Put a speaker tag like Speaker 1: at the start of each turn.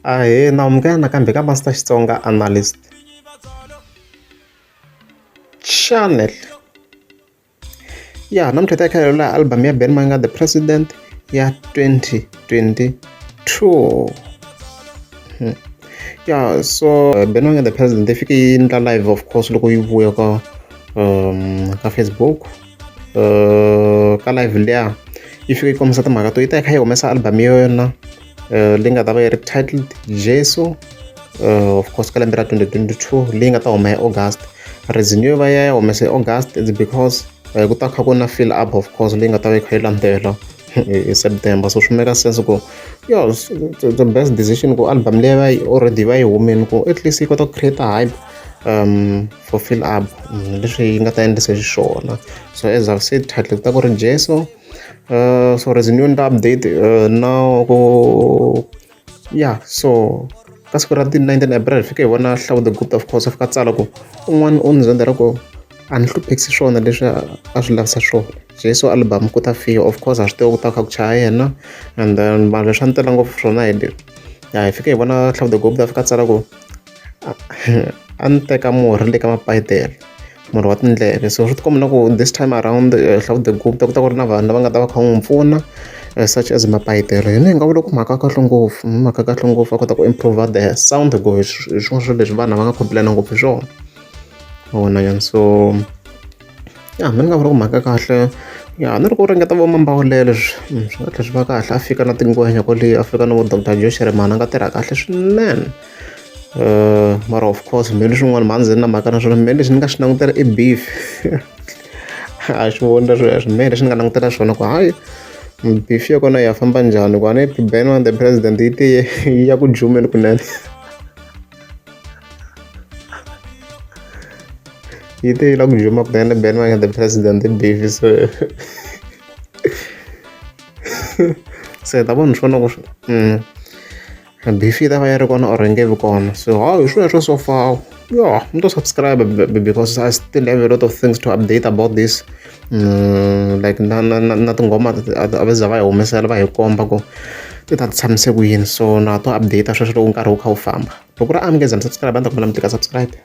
Speaker 1: Ahee na amukela nakambe ka Master Xitsonga Analyst Channel. Ya namuntlha hi ta kha hi album ya Benny Mayengani The President ya 2022. Ya so Benny Mayengani The President yi fike yi endla live of course loko yi vuya ka ka Facebook. Ka live liya yi fike yi kombisa timhaka to yi ta yi kha yi humesa album ya yona leyi nga ta va yi ri titled Jesu of course ka lembe ra 2022 leyi nga ta huma hi August. Reason yo va ya humesa hi August it's because ku ta kha ku na fill up of course leyi nga ta va yi kha yi landzela hi September so swi make sense ku yo the best decision ku album leyi va yi already va yi humile ku at least yi kota ku create hype for fill up leswi yi nga ta endlisa xiswona. So as I've said title ku ta ku ri Jesu so reason yo endla update now ku ya so ka siku ra ti 19 April hi fike hi vona Hlawu the Gupta of course a fika a tsala ku un'wana u ni zonda ra ku a ni hluphekisi swona leswi a swi lavisa swona Jesu album ku ta fiwa of course ha swi tiva ku ta kha ku chaya yena and then mara leswi a ni tela ngopfu swona hi leswi ya hi fike hi vona Hlawu the Gupta a fika a tsala ku a ni teka murhi le ka mapayitele murhi wa tindleve so swi tikomba na ku this time around Hlawu the Gupta ku ta ku ri na vanhu lava nga ta va kha n'wi pfuna such as mapayitele hi ni nga vula ku mhaka ya kahle ngopfu mhaka ya kahle ngopfu a kota ku improve the sound hi ku hi swin'wana swa leswi vanhu va nga complain ngopfu hi swona wona nyana so ya mina ni nga vula ku mhaka kahle ya ni ri ku ringeta vo Mambawulelo swi swi nga tlhela swi va kahle a fika na tingwenya kwale a fika na vo Doctor Joe Shirimani a nga tirha kahle swinene mara of course mehe ni swin'wana mhani na mhaka na swona mehe lexi ni nga xi langutela i beef a xi voni leswi mehe lexi ni nga langutela xona ku hayi beef ya kona ya famba njhani ku a ni Benny the President yi tiye yi ya ku jumeni kunene yi te yi la ku juma kunene Benny the President beef so se hi ta vona swona ku beef yi ta va yi ri kona or yi nge vi kona so hayi hi sweswo so far yeah mi to subscribe because I still have a lot of things to update about this like na na na na tinghoma a va za va hi humesela va hi komba ku ti ta ti tshamise ku yini so na to update sweswo loko nkarhi wu kha wu famba loko ri amukeza mi subscribe a ni ta kombela mi tlika subscribe.